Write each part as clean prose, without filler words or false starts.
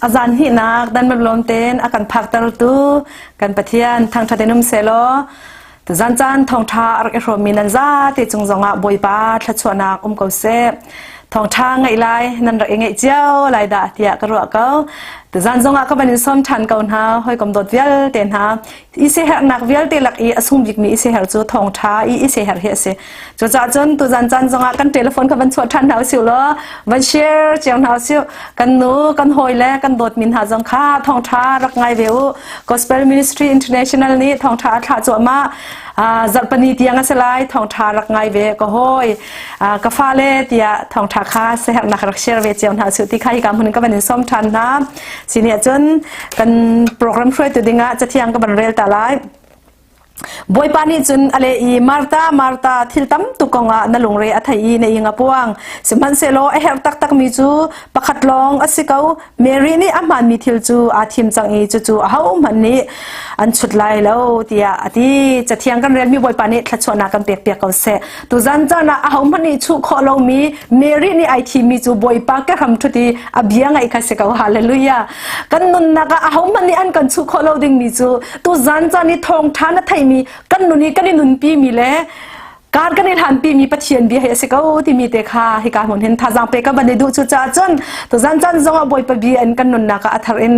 A zan hnihnak dan lawm tein a kan phaktertu kan Pathian thangṭhat in um sehlaw tuzan caan thawngṭha a rak i hrawmmi nan zate cung zongah Bawipa thluachuahnak um ko seh. Thawngṭha ngaih lai nan rak i ngaih cio lai dah tiah ka ruah ko. Tuzan zongah ka van in sawm ṭhan ko hna hawikom dawt vialte hna. I siaherhnak vialte lak i a sung bikmi i siaherh cu thawngṭha i i siaherh hi a si. Cucaah cun tuzan caan zongah kan telephone kha van chuah ṭhan hna usih law van share cio hna usih. Kan nu, kan hawi le kan dawtmi hna zong kha thawngṭha rak ngai ve u. Gospel Ministry International nih thawngṭha a thlah cuahmah. Zarhpini tiang a si lai thawngṭha rak ngai ve ka hawi. Ka fale tiah thawngṭha kha siaherhnak rak share ve cio hna usih ti kha hika hmun in ka van in sawm ṭhan hna. Sini ahcun kan program hruaitu dingah cathiang ka van rel ta lai. Bawipa nih cun a leh i, Martha, Martha, thil tam tuk kongah na lungre a thei i na ing a puang. Sihmanhsehlaw a herh taktakmi cu pakhat lawng a si ko. Mary nih a hmaanmi thil cu aa thim cang i cucu ahohmanh nih an chut lai lo, tiah a ti. Cathiang kan relmi Bawipa nih thluachuahnak kan pekpiak ko seh. Tuzan caan ah ahohmanh nih chuh khawh lomi Mary nih ai thimmi cu Bawipa kehram ṭhut i a bia ngaih kha si ko. Hallelujah. Kan nunnak ah ahohmanh nih an kan chuh khawh lo dingmi cu tuzan caan i thawngṭha na theihmi kan nun i kan i nunpimi le kar kan i hlanpimi Pathian bia hi a si ko timi te kha hika hmun hin thazaang pe ka van i duh cu caah cun tuzan caan zongah Bawipa bia in kan nunnak ah a thar in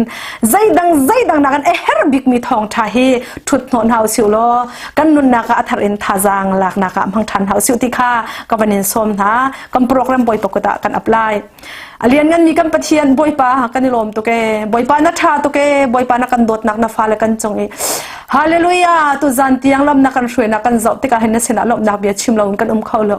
zeidang zeidang nakin a her bikmi thawngṭha hi ṭhut hnawh hna usih law kan nunnak ah a thar in thazaang laknak ah hmang ṭhan hna usih ti kha ka van in sawm hna kan program Bawipa kut ah kan apply A liannganmi kan Pathian Bawipa kan i lawm tuk ee. Bawipa na ṭha tuk ee. Bawipa na kan dawtnak na fale kan cung i Hallelujah tuzan tiang lam na kan hruainak kan zoh tikah hin na sinah lawmhnak bia chim loin kan um kho lo.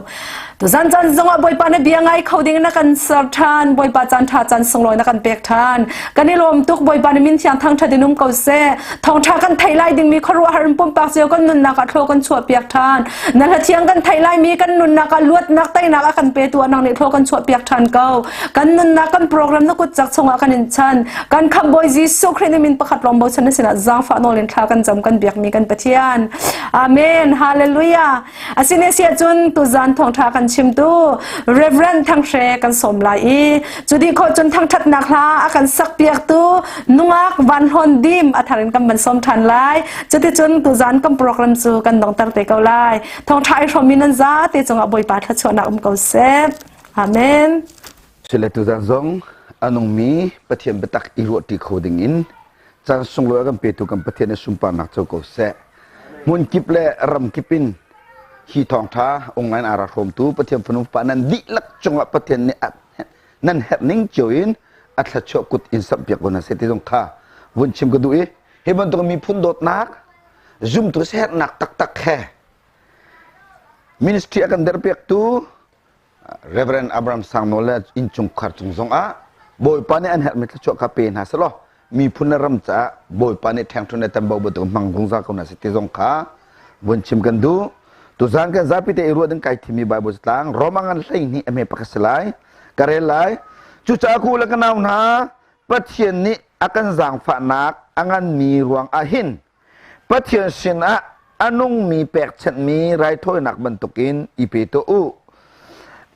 Tuzan caan zongah Bawipa na bia ngai kho ding na kan ser ṭhan. Bawipa caan ṭha caan sunglawi na kan pek ṭhan. Kan i lawm tuk Bawipa na min thiang thangṭhat in um ko seh. Thawngṭha kan theih lai dingmi khuaruahhar in pumpak cio kan nunnak ah thlaw kan chuah piak ṭhan. Na hla thiang kan theih laimi kan nunnak ah luatnak teinak a kan petu ah nang nih thlaw kan chuah piak ṭhan ko. Kan nunnak kan program na kut cak chungah kan in chan. Kan khamh Bawi Jesuh Khrih nih min pakhat lawng bochan na sinah zaangfah nawl in thla kan cam kan biakmi kan Pathian. Amen. Hallelujah. Asine sia cun tuzan thawngṭha kan chimtu Reverend Thang Hre kan sawm lai i cu dih khawh cun thangṭhatnak hla a kan sak piaktu nungak Van Hlawn Dim a thar in kan van sawm ṭhan lai. Cuticun tuzan kan program cu kan dongter te ko lai. Thawngṭha i hrawmmi nan zate cungah Bawipa thluachuahnak um ko seh. Amen. Sile tuzan zong a nungmi Pathian biatak i ruahṭi kho ding in caan sunglawi a kan petu kan Pathian nih sunparnak co ko seh. Hmun kip le ram kip in hi thawngṭha online aa rak hrawmtu Pathian fanu pa nan dihlak cungah Pathian nih nan herh ning cio in a thluachuah kut in samhpiak ko hna seh ti zong kha vun chim ka duh i hi bantuk miphun dawtnak zumtu herhnak taktak he ministry a kan derpiaktu Reverend Abraham Sangnawl le innchungkhar cung zongah Bawipa nih an herhmi thluachuah kha pe hna selaw miphun le ram caah Bawipa nih ṭhengṭhun le tambo bantuk hmang zungzal ko hna seh ti zong kha vun chim kan duh. Tuzaan kan zapi te i ruah ding kai thimmi Bible catlang Roma ngan 12 a hme pakhat si lai. Ka rel lai. Cucaah ku le ka nau hna Pathian nih a kan zaangfahnak a nganmi ruang ah hin Pathian sinah a nungmi pekchanhmi raithawinak bantukin i pe tuah u.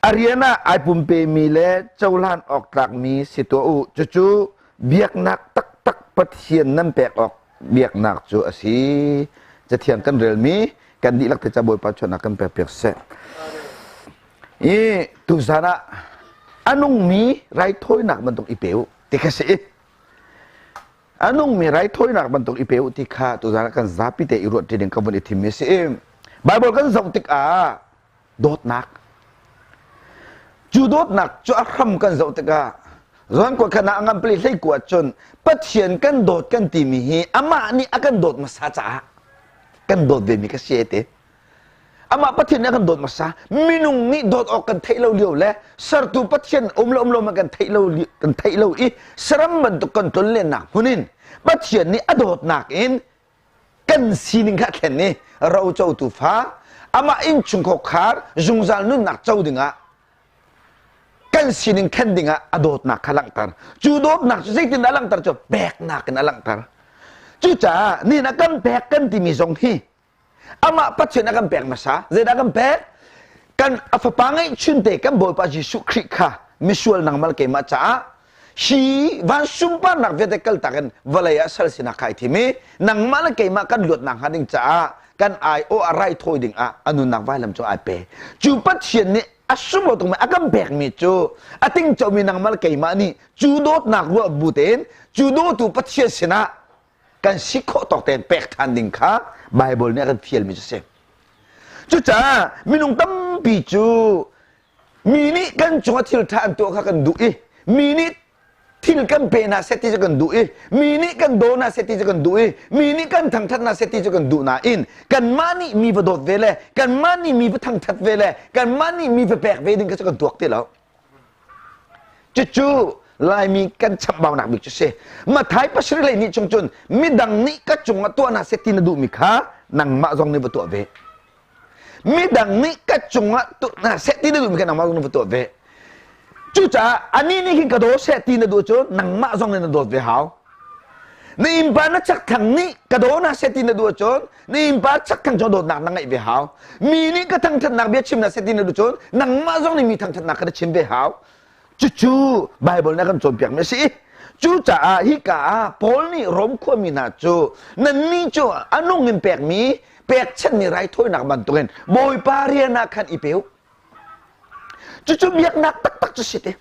A rian ah ai pumpemi le cohlan awk tlakmi si tuah u. Cucu biaknak taktak Pathian nan pek awk biaknak cu a si. Cathiang kan relmi kan dihlak te ca Bawipa chuahnak kan pek piak seh. I tuzan ah a nungmi raithawinak bantuk i pe u ti kha si. A nungmi raithawinak bantuk i pe u ti kha tuzan ah kan zapi te i ruat ṭi ding ka vun i thimmi a si. Bible kan zoh tikah dawtnak cu dawtnak cu a hram kan zoh tikah Johan kua khan ah a ngan pali hlei kua cun Pathian kan dawt kan timi hi amah nih a kan dawt hmasa caah kan dawt ve mi ka si te. Amah Pathian nih a kan dawt hmasa. Minung nih dawt awk kan theih lo lio le sertu Pathian um le um lo kan theih lo kan theih lo i saram bantuk kan tlon lennak hmun in Pathian nih a dawtnak in kan sining kha thlen i rocotu fa amah innchungkhar khar zungzal nunnak co dingah kan sining thlen dingah a dawtnak kha langhter. Cu dawtnak cu zeitindah a langhter cu peknak in a langhter. Cucaah nihin ah kan pek kan timi zong hi Amah Pathian a kan pek hmasa. Zeidah kan pek? Kan a fapa ngeihchun te kan Bawipa Jesuh Khrih kha misual nangmah le keimah caah Hi van sunparnak vialte kaltak in vawlei ah sal sinak kha ai thim i nangmah le keimah kan luatnak hnga ding caah kan aiawh ah raithawi ding ah a nunnak vailam cu ai pe. Cu Pathian nih a sunglawi tukmi a kan pekmi cu a tingcomi nangmah le keimah nih cu dawtnak ruah bu tein cu dawtu Pathian sinah kan si khawh tawk tein pek ṭhan ding kha Baibal nih a kan fialmi cu a si. Cucaah minung tampi cu mi nih kan cungah thil ṭha an tuah kha kan duh i mi nih thil kan pe hna seh ti cu kan duh i mi nih kan daw hna seh ti cu kan duh i mi nih kan thangṭhat hna seh ti cu kan duh nain kanmah nih mi va dawt ve le kanmah nih mi va thangṭhat ve le kanmah nih mi va pek ve ding kha cu kan tuak ti lo. Cucu Laimi kan chamhbaunak bik cu si. Mathai pasarih lei nih chung cun midang nih ka cungah tuah hna seh ti na duhmi kha nangmah zong nih va tuah ve. Midang nih ka cungah tuah hna seh ti na duhmi kha nangmah zong nih va tuah ve. Cucaah anih nih hin ka daw seh ti na duh cun nangmah zong nih na dawt ve hau. Na innpa na chakthang nih ka daw na seh ti na duh ahcun na innpa chakthang cu dawtnak na ngeih ve hau. Mi nih ka thangthatnak bia chim na seh ti na duh cun nangmah zong nih mi thangthatnak kha na chim ve hau. Cucu Baibal nih a kan cawnpiakmi a si. Cucaah hika ah Paul nih Rom khuami hna cu nannih cu a nung in pekmi pekchanhmi raithawinak bantukin Bawipa rian ah khan i pe u. Cucu biaknak taktak cu si te.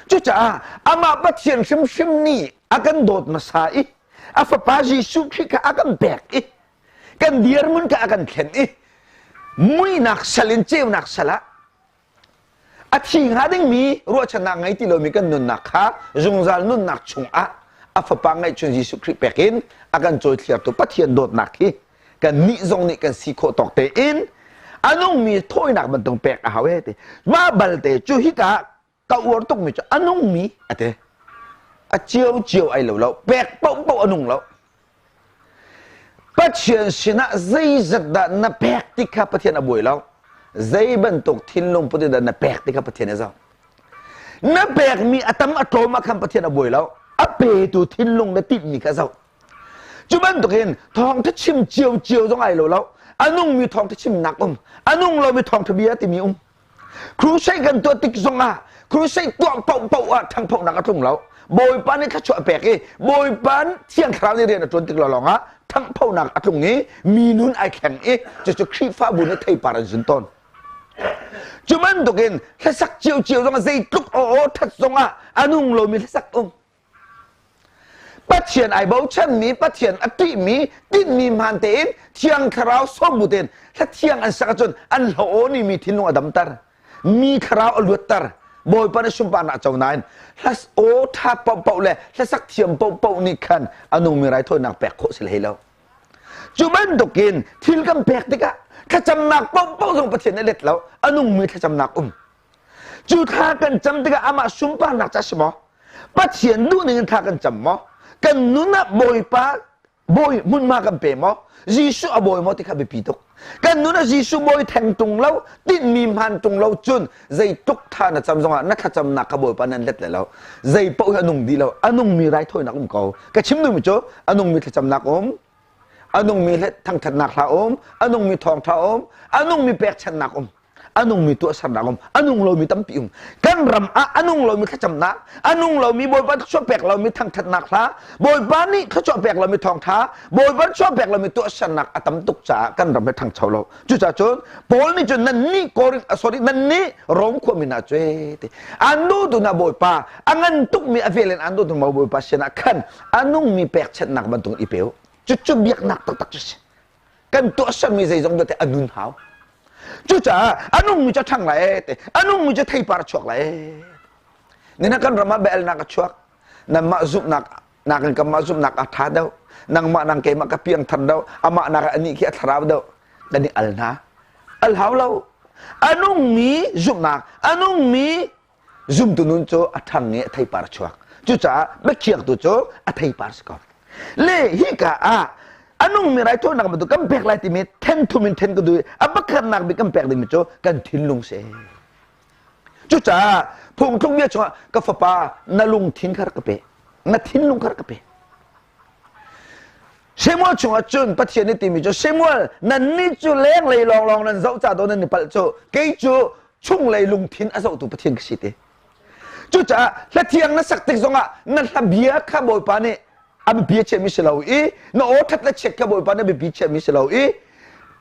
Cucaah amah Pathian hrimhrim nih a kan dawt hmasa i a fapa Jesuh Khrih kha a kan pek i kan dirhmun kha a kan thlen i muihnak sal in ceunak sal ah a thi hnga dingmi ruahchannak ngei ti lomi kan nunnak kha zungzal nunnak chungah a fapa ngeihchun Jesuh Khrih pek in a kan cawithliartu Pathian dawtnak hi kannih zong nih kan si khawh tawk tein a nungmi thawinak bantuk pek a hau he ti mah balte cu hika ka uar tukmi cu a nungmi a ti a cio cio ai lo lo pek paohpaoh a nung lo Pathian sinah zeizat dah na pek ti kha Pathian a buai lo zei bantuk thinlung put in dah na pek ti kha Pathian a zoh na pekmi a tam a tlawm ah khan Pathian a buai lo a petu thinlung na timhmi kha zoh Cu bantukin thawngtha chim ciocio zong ai lo lo. A nungmi thawngtha chimnak um, a nung lomi thawngtha bia timi um. Crusade kan tuah tik zongah crusade tuah paohpaoh ah ṭhangphoknak a tlung lo. Bawipa nih thluachuah a pek i Bawipa Thiang Thlarau nih rian a ṭuan tik lawng ah ṭhangphonak a tlung i mi nun ai thleng i cucu Khrihfabu nih theipar an zun tawn. Cu bantukin hlasak ciocio zongah zeitluk aw aw ṭhat zongah a nung lomi hlasak um. Pathian ai bochanmi, Pathian a ṭihmi, tinhmi hmaan tein Thiang Thlarau sawm bu tein hla thiang an sak ahcun an hlo nih mi thinlung a damter, mi thlarau a luatter. Bawipa nih sunparnak a co nain hla aw ṭha paohpaoh le hlasak thiam paohpaoh nih khan a nungmi raithawinak pek khawh si hlei lo. Cu bantukin thil kan pek tikah thlacamnak paohpaoh zong Pathian nih a let lo, a nungmi thlacamnak um. Cu thla kan cam tikah amah sunparnak ca si maw? Pathian duhning in thla kan cam maw? Kan nun ah Bawipa bawi hmunhma kan pe maw? Jesuh a bawi maw ti kha biapi tuk. Kan nun ah Jesuh bawi theng tung lo, tinhmi hmaan tung lo cun zeitluk tha na cam zongah na thlacamnak kha Bawipa nan let le lo. Zei paoh hi a nung dih lo. A nungmi raithawinak um ko. Ka chim duhmi cu a nungmi thlacamnak um, a nungmi thangthatnak hla um, a nungmi thawngtha um, a nungmi pekchanhnak um. A nungmi tuahsernak um a nung lomi tampi um kan ram ah a nung lomi thlacamnak a nung lomi Bawipa thluachuah pek lomi thangthatnak hla Bawipa nih thluachuah pek lomi thawngtha Bawipa thluachuah pek lomi tuahsernak a tam tuk caah kan ram hi thangcho lo cucaah cun Paul nih cun nan nih Korin sorry nan nih Rom khuami hna cu ti an duhtu na Bawipa a ngan tukmi a vel in an duhtu ma Bawipa sinah khan a nungmi pekchanhnak bantuk i pe u cucu biaknak taktak cu si kan tuahsermi zeizong vialte a nun hau cucaah a nungmi cu a ṭhang lai te a nungmi cu theipar a chuak lai nina kan ram ah biaelnak a chuak nanmah zumhnak nakin kanmah zumhnak a ṭha deuh nangmah nang keimah ka piang thar deuh amah nak anih khi a thlarau deuh kan i al hna al hau lo a nungmi zumhnak a nungmi Zumtu nun cu a ṭhang i a theipar a chuak. Cucaah biakhiaktu cu a theipar si ko. Le hika ah a nungmi raithawinak bantuk kan pek lai timi then thum in then ka duh i a pakhatnak bik kan pek dingmi cu kan thinlung si. Cucaah phungthluk bia chungah ka fapa na lungthin kha rak ka pe. Na thinlung kha rak ka pe. Samuel chungah cun Pathian nih timi cu Samuel nannih cu lenglei lawnglawng nan zoh ca dawh nan i palh cu kei cu chunglei lungthin a zohtu Pathian ka si ti. Cucaah hla thiang na sak tik zongah na hla bia kha Bawipa nih a biapi a chiahmi si lo i na aw ṭhat le chiat kha Bawipa nih a biapi chiahmi si lo i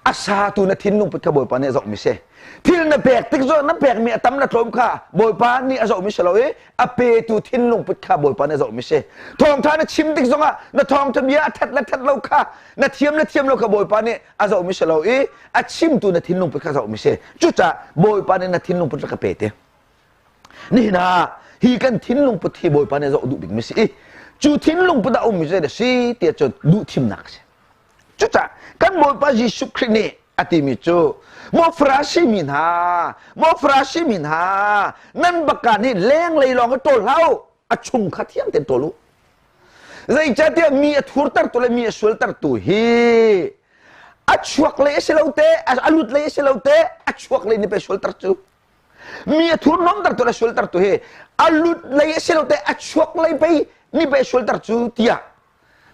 a satu na thinlung put kha Bawipa nih a zohmi si. Thil na pek tik zong na pekmi a tam na tlawm kha Bawipa nih a zohmi si lo i a petu thinlung put kha Bawipa nih a zohmi si. Thawngṭha na chim tik zongah na thawngṭha bia a ṭhat le ṭhat lo kha na thiam le thiam lo kha Bawipa nih a zohmi si lo i a chimtu na thinlung put kha a zohmi si. Cucaah Bawipa nih na thinlung put rak ka pe te. Nihin ah hi kan thinlung put hi Bawipa nih a zoh duh bikmi si i cu thinlung put ah ummi cu zeidah si tiah cun duhthimnak a si. Cucaah kan Bawipa Jesuh Khrih nih a timi cu maw Farasi mi hna, maw Farasi mi hna, nan baka nih lenglei lawng hi ṭawl hlah u, a chung kha thiang tein ṭawl u. Zeicahtiah mi a thurtertu le mi a sualtertu hi a chuak lei a si lo te, a lut lei a si lo te, a chuak lei nih pei sualter cu. Mi a thurhnawmtertu le sualtertu hi a lut lei a si lo te, a chuak lei pei nih pei sualter cu tiah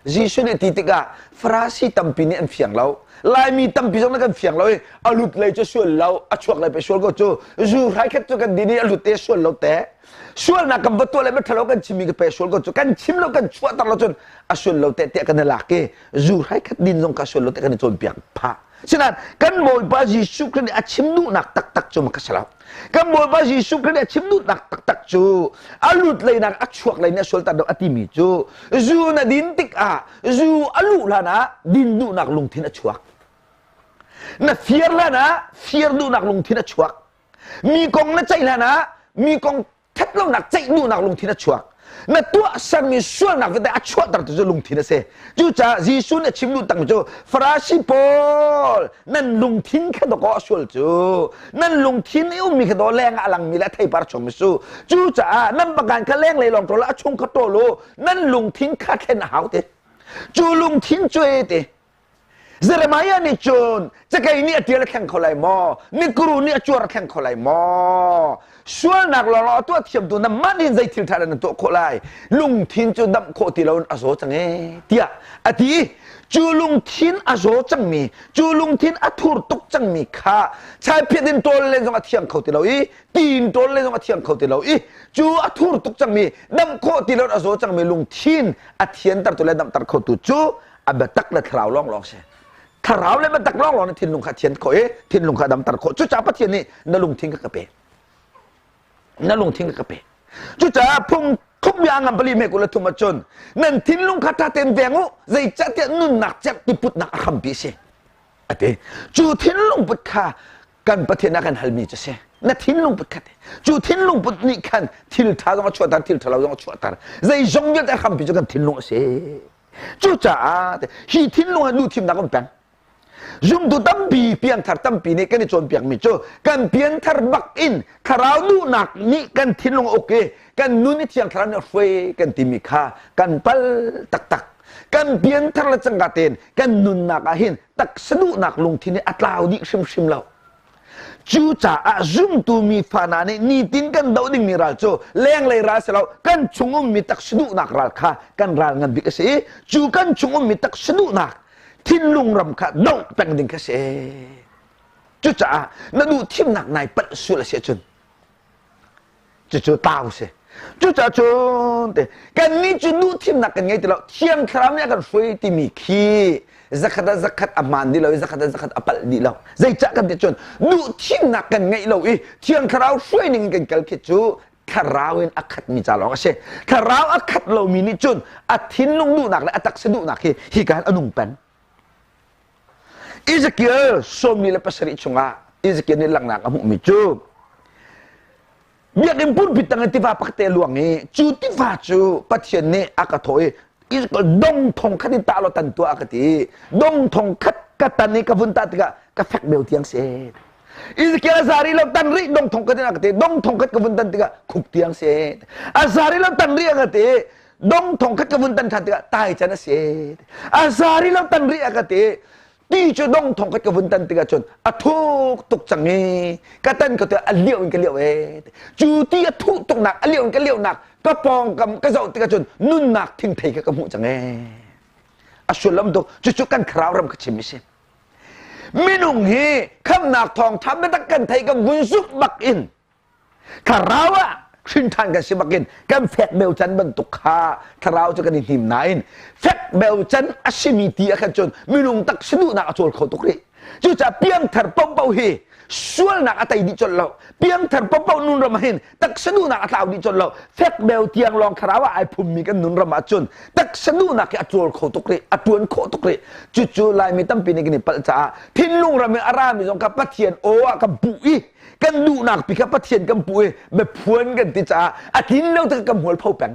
Jesuh nih ti tikah Farasi tampi nih an fiang lo. Laimi tampi zong nih kan fiang lo i a lut lei cu sual lo, a chuak lei pe sual ko cu. Zu hrai khat cu kan din i a lut te sual lo te. Sualnak kan va tuah le ṭhalo kan chimmi ka pe sual ko cu. Kan chim lo kan chuahter lo cun a sual lo te tiah kan i lak i zu hrai khat din zong ka sual lo te kan i cawnpiak phah. Sinain kan Bawipa Jesuh Khrih nih a chim duhnak taktak cu ka si lo. Kan Bawipa Jesuh Khrih nih a chim duhnak taktak cu a lut leinak a chuak lei nih a sualter deuh a timi cu zu na din tikah zu a luh hlan ah din duhnak lungthin a chuak. Na fir hlan ah fir duhnak lungthin a chuak. Mi kong na ceih hlan ah mi kong ṭhatlonak ceih duhnak lungthin a chuak. Na tuahsermi sualnak vialte a chuahtertu cu lungthin a si. Cucaah Jesuh nih a chim duh takmi cu Farasi pawl nan lungthin kha dawkaw a sual cu nan lungthin i ummi kha daw leng ah a langmi le a theipar chungmi su. Cucaah nan pakan kha lenglei lawng ṭawl a chung kha ṭawl u nan lungthin kha thlen a hau ti. Cu lungthin cu e ti. Jeremiah nih cun cakei nih a ṭial a thleng kho lai maw? Mikuru nih a cuar a thleng kho lai maw? Sualnak lawnglawng a tuah thiamtu nangmah nih zei thil ṭha dah na tuah khawh lai? Lungthin cu damh khawh ti loin a zaw cang ee tiah a ti. Cu lungthin a zaw cangmi, cu lungthin a thur tuk cangmi kha chaiphiat in ṭawl len zong a thiang kho ti lo i ti in ṭawl len zong a thiang kho ti lo i cu a thur tuk cangmi, damh khawh ti loin a zaw cangmi lungthin a thiantertu le damhter khotu cu a biatak le thlarau lawnglawng si. Thlarau le biatak lawnglawng nih thinlung kha thian khawh i thinlung kha damter khawh. Cucaah Pathian nih na lungthin kha ka pe. Na lungthin kha ka pe. Cucaah phung thupbia ngan pali me kul thum ahcun nan thinlung kha ṭha tein veng u, zeicahtiah nunnak cerh ti putnak a hrampi si. A ti. Cu thinlung put kha kan Pathian a kan halmi cu si. Na thinlung put kha cu thinlung put nih khan thil ṭha zong a chuahter, thil ṭha lo zong a chuahter. Zeizong vialte a hrampi cu kan thinlung a si. Cucaah hi thinlung ah duhthimnak um peng. Zumtu tampi piangthar tampi nih kan i cawnpiakmi cu kan pianthar bak in thlarau duhnak nih kan thinlung a uk i kan nun i thiang thlarau nih a hruai kan timi kha kan pal taktak. Kan pianthar le cangka tein kan nunnak ah hin taksa duhnak lungthin hi a tlau dih hrimhrim lo. Cucaah zumtu mi fa hna nih nitin kan doh dingmi ral cu lenglei ral si lo, kan chung ummi taksa duhnak ral kha kan ral ngan bik a si i cu kan chung ummi taksa duhnak thinlung ram kha doh peng ding kha si. Cucaah na duh thimnak nai palh sual a si ahcun cucu tau si. Cucaah cun te kannih cu duh thimnak kan ngei ti lo, Thiang Thlarau nih a kan hruai timi khi zakhat ah zakhat a hmaan dih lo i zakhat ah zakhat a palh dih lo. Zeicah kan ti cun duh thimnak kan ngeih lo i Thiang Thlarau hruai ning in kan kal khi cu thlarau in a khatmi ca lawng a si. Thlarau a khat lomi nih cun a thinlung duhnak le a taksa duhnak hi hika hin a nung peng. Ezekiel 47 chungah Ezekiel nih langhnak a hmuhmi cu biakinn pulpit tang in tiva pakhat te a luang i cu tiva cu Pathian nih a ka thawh i dong thong khat in tah law tan tuah a ka ti. Dong thong khat ka tan i ka vun tah tikah ka fek beu tiang si. Ezekiel a zari lo tan rih dong thong khat in a ka ti. Dong thong khat ka vun tan tikah khuk tiang si. A zari lo tan rih a ka ti. Dong thong khat ka vun tan ṭhan tikah tai can a si. A zari lo tan rih a ka ti. Ti cu dong thong khat ka vun tan tikah cun a thuk tuk cang i ka tan ka a liau in ka liau e. Cu ti a thuh tuknak a liau in ka liaunak ka pawngkam ka zoh tikah cun nunnak thingthei kha ka hmuh cang e. A sullam tuk cucu kan thlarau ram ka chim i si. Minung hi khamnak thawngṭha biatak kan thei kan vun zuk bak in thlarau ah. Hrin ṭhan kan si bakin kan fek beu can bantuk kha thlarau cu kan i hnim nain fek beu can a simi ti ah khan cun minung tak si duhnak a cawl kho tuk rih. Cucaah piangthar paohpaoh hi sualnak a tei dih colh lo. Piangthar paohpaoh nun ram ah hin taksa duhnak a tlau dih colh lo. Fek beu tiang lawng thlarau ah ai phummi kan nun ram ah cun taksa duhnak hi a cawl kho tuk rih, a ṭuan khawh tuk rih. Cucu Laimi tampi nih kan i palh caah thinlung ram in a rami zong kha Pathian aw ah kan puh i kan duhnak pi kha Pathian kan puh i biaphuan kan ti caah a tlin lo tikah kan hmualpho peng.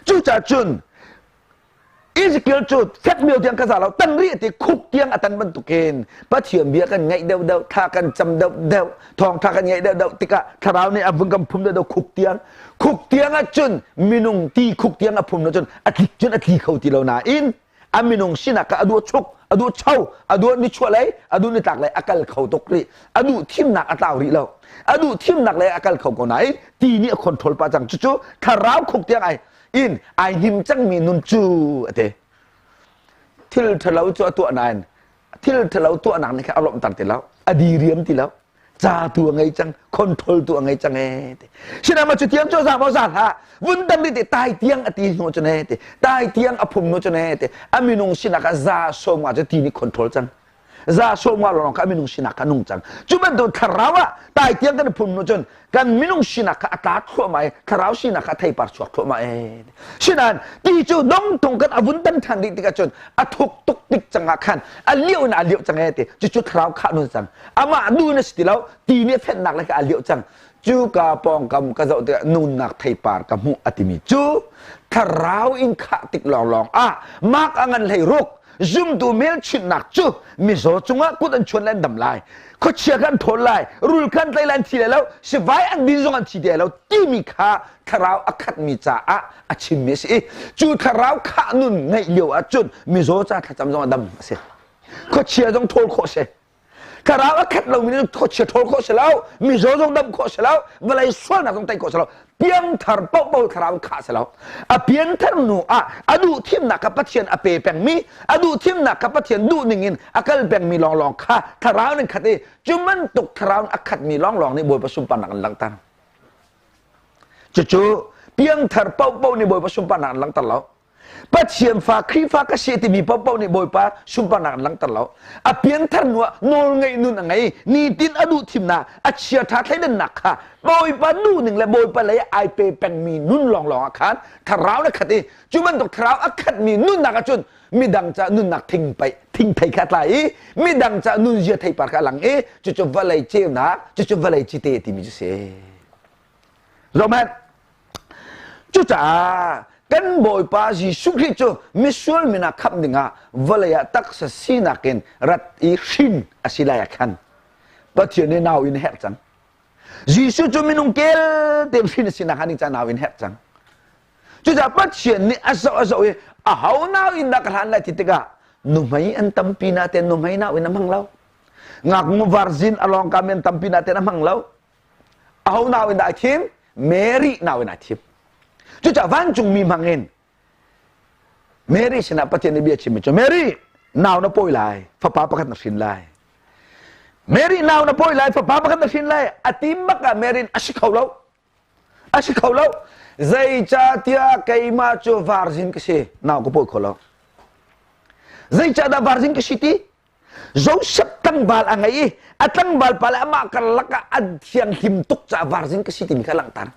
Cucaah cun Ezekiel cu fek mio tiang ka za lo tan rih ti khuk tiang a tan bantukin Pathian bia kan ngaih deuh deuh thla kan cam deuh deuh thawngtha kan ngaih deuh deuh tikah thlarau nih a vun kan phum deuh deuh khuk tiang khuk tiang ah cun minung ti khuk tiang a phum lo cun a tlik cun a tli kho ti lo nain a minung sinak a duh chuk a duh cho a duh nichuah lei a duh nitlak lei a kal kho tuk rih a duh thimnak a tlau rih lo a duh thimnak lei a kal kho ko nain ti nih a control pa cang cucu thlarau khuk tiang ai in ai hnim cangmi nun cu a ti thil ṭhalo cu a tuah nain thil ṭhalo tuahnak nih khan a lawmhter ti lo a diriam ti lo ca tu a ngei cang control tu a ngei cang ee ti sinama cu tiang cu za maw za hlah vun dang ti tai tiang a ti hnu cu ne ti tai tiang a phum hnu cu ne ti a minung sinak ah za som nga cu ti nih control cang za som nga lawng kha a minung sinak kha nung cang cu bantuk thlarau ah tai tiang kan phum hnu cun kan minung sinak kha a tla thluahmah i thlarau sinak kha theipar chuak thluahmah ee Sinain ti cu dongtung kan a vun tan ṭhan dih tikah cun a thuk tuk tik cang ah khan a liau in a liau cang ee ti cucu thlarau khah nun cang amah nu in a si ti lo ti nih a fenhnak le kha a liau cang cu ka pawngkam ka zoh tikah nunnak theipar ka hmuh a timi cu thlarau in khah tik lawnglawng ah mak a ngan hlei ruk zumtu hmelchunhnak cu mizaw cungah kut an chuan le an dam lai khuachia kha an thawl lai rul kha an tlai lai an thi lai lo sivai an din zong an thi ti lai lo timi kha thlarau a khatmi caah a chimmi a si i cu thlarau khah nun ngeih lio ahcun mizaw ca thlacam zong a dam a si khuachia zong thawl khawh si thlarau a khat lomi nih khuachia thawl khawh si lo mizaw zong dam khawh si lo vawlei sualnak zong tei khawh si lo piangthar paohpaoh thlarau khah si lo a pianthar hnu ah a duh thimnak kha Pathian a pe pengmi a duh thimnak kha Pathian duh ning in a kal pengmi lawnglawng kha thlarau ning khat i cu bantuk thlarau a khatmi lawnglawng nih Bawipa sunparnak an langhter Cucu piangthar paohpaoh nih Bawipa sunparnak an langhter lo. Pathian fa Khrihfa ka si timi paohpaoh nih Bawipa sunparnak an langhter lo. A pianthar hnu ah nawlngeih nun a ngei. Nitin a duh thimnak, a chiaṭha thleidannak kha Bawipa duhning le Bawipa lei ai pe pengmi nun lawnglawng ah khan thlarau na khat i cu bantuk thlarau a khatmi nunnak ahcun midang ca nunnak thingpei thingthei kha tlai i midang ca nunzia theipar kha a lang i cucu vawlei ceunak cucu vawlei cite timi cu si zohhmanh cucaah kan bawipa Jesuh Khrih cu misual min ah khamh dingah vawlei ah taksa sinak in rat i hrin a si lai ah khan Pathian nih nau in herh cang Jesuh cu minung kel te hrin a sinak ah ning ca nau in herh cang Cucaah Pathian nih a zoh a zoh i aho nau in dah ka hlan lai ti tikah nuhmei an tampi natein nuhmei nau in a hmang lo. Ngaknu varzin a lawngkami an tampi natein a hmang lo. Aho nau in dah ai thim? Mary nau in ai thim. Cucaah vancungmi hmang in Mary sinah Pathian nih bia chimmi cu Mary nau na pawi lai, fapa pakhat na hrin lai. Mary nau na pawi lai, fapa pakhat na hrin lai. A tim bak ah Mary a si kho lo. A si kho lo. Zeicahtiah keimah cu varzin ka si, nau ka pawi kho lo. Zeicahdah varzin ka si ti? Joseph tlangval a ngei i a tlangval pa le amah karlak ah an thianghlim tuk caah varzin ka si timi kha a langhter.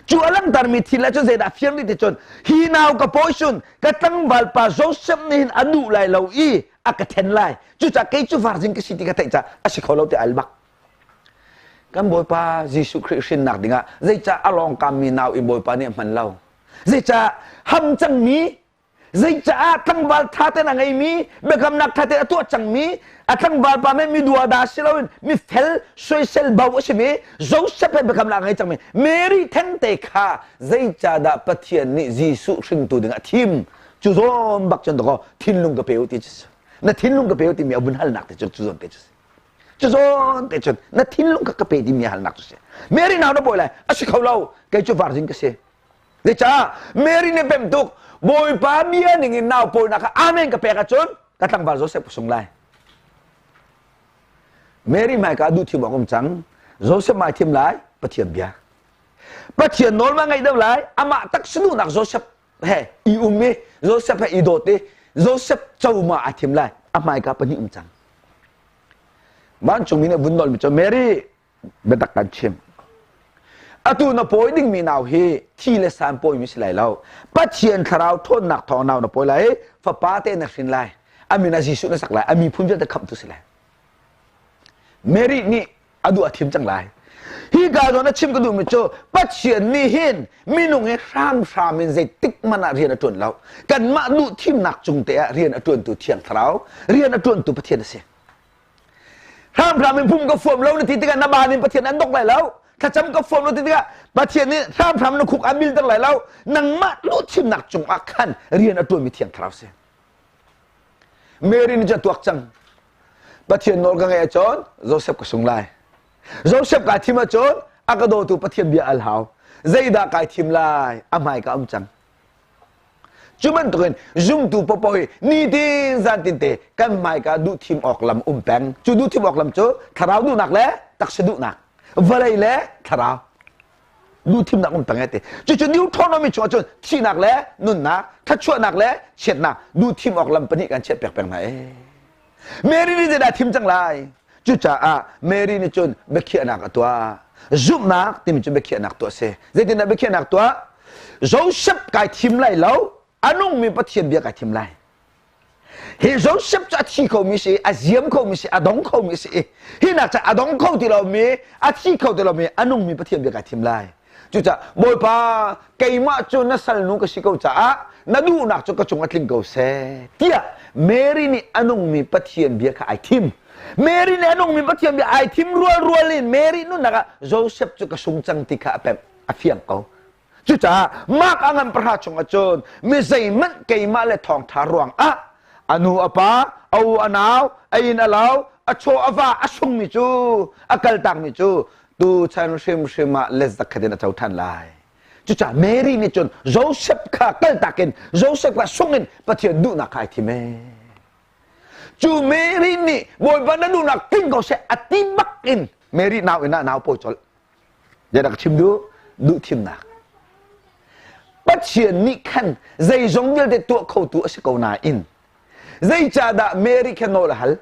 Cu a langhtermi thil ah cun zeidah fiang dih ti cun hi nau ka pawi cun ka tlangval pa Joseph nih hin a duh lai lo i a ka then lai. Cucaah kei cu varzin ka si ti ka theih caah a si kho lo ti al bak. Kan Bawipa Jesuh Khrih hrinnak dingah zeicah a lawngkammi nau i Bawipa nih a hman lo? Zeicah ham cangmi, zeicah tlangval ṭha tein a ngeimi, biakamnak ṭha tein a tuah cangmi, a tlangval pa men mi duada si loin mi fel soisel bo a simi Joseph he biakamnak a ngei cangmi Mary thengte kha zeicahdah Pathian nih Jesuh hringtu dingah a thim? Cu zawn bak cun dakaw thinlung ka pe u ti cu na thinlung ka pe u timi a vun halnak te cu cu zawn te cu si. Cu zawn te cun na thinlung kha ka pe timi halnak cu si. Mary nau na bawi lai a si kho lo kei cu varzin ka si. Zeicah Mary nih pem tuk Bawipa bia ning in nau pawinak kha amen ka pek ahcun ka tlangval Joseph ka sung lai. Mary hmaika duh thim awk um cang. Joseph mai thim lai Pathian bia. Pathian nawl ma ngaih deuh lai, amah taksa duhnak Joseph he i um i Joseph he i dawt i Joseph co ma aa thim lai. A hmaika pahnih um cang. Vancungmi nih vun nawlmi cu Mary biatak kan chim. Atu na pawi dingmi nau hi thi le san pawimi si lai lo. Pathian thlarau ṭhawnnak thawng nau na pawi lai i fapa te na hrin lai. A min ah Jesuh na sak lai. A miphun vialte khamhtu si lai. Mary nih a duh a thim cang lai. Hi ka zawn a chim ka duhmi cu Pathian nih hin minung hi hramhram in zeitik hmanh ah rian a ṭuan lo. Kanmah duh thimnak cung te ah rian a ṭuantu Thiang Thlarau, rian a ṭuantu Pathian a si. Hramhram in pum ka fuam lo na ti tikah na baan in Pathian an dok lai lo. Thlacam ka fuam lo ti tikah Pathian nih hramhram na khuk an bilter lai lo. Nangmah duh thimnak cung ah khan rian a ṭuanmi Thiang Thlarau si. Mary nih cun a tuak cang. Pathian nawl ka ngeih ahcun Joseph ka sung lai. Joseph kai thim ahcun a ka dawtu Pathian bia al hau. Zeidah kai thim lai? A hmai ka um cang. Cu bantukin zumtu popo hi nitin zantin te kan hmaika duh thim awk lam um peng. Cu duh thim awk lam cu thlarau duhnak le taksa duhnak, vawlei le thlarau. Duh thimnak um peng te. Cucu Deuteronomy chung ahcun thihnak le nunnak, thluachuahnak le chiatnak duh thim awk lam pahnih kan chiah piak peng hna ee. Mary nih zeidah thim cang lai? Cucaah Mary nih cun biakhiahnak a tuah. Zumhnak timi cu biakhiahnak tuah a si. Zeitindah biakhiahnak tuah? Joseph kai thim lai lo, a nungmi Pathian bia kai thim lai. Hi Joseph cu a thi khomi si, a ziam khomi si, a dong khomi si. Hi nak ca a dong kho ti lomi, a thi kho ti lomi, a nungmi Pathian bia kai thim lai. Cucaah Bawipa keimah cu na salnu ka si ko caah na duhnak cu ka cung a tling ko seh tiah Mary nih a nungmi Pathian bia kha ai thim. Mary nih a nungmi Pathian bia ai thim rualrual in Mary nunnak ah Joseph cu ka sung cang ti kha a pemh a fiang ko. Cucaah Mark a ngan pahra chung ahcun mi zeihmanh keimah le thawngṭha ruang ah a nu a pa, a u a nau, a inn a lo, a chaw a va a sungmi cu a kaltakmi cu tuchan hrimhrim ah let zakhat in a co ṭhan lai. Cucaah Mary nih cun Joseph kha kaltak in Joseph kha sung in Pathian duhnak kha ai thim ee. Cu Mary nih Bawipa na duhnak tling ko seh a ti bak in Mary nau inn ah nau pawi colh. Zeidah ka chim duh? Duh thimnak. Pathian nih khan zeizong vialte tuah khotu a si ko nain zeicahdah Mary kha nawl a hal?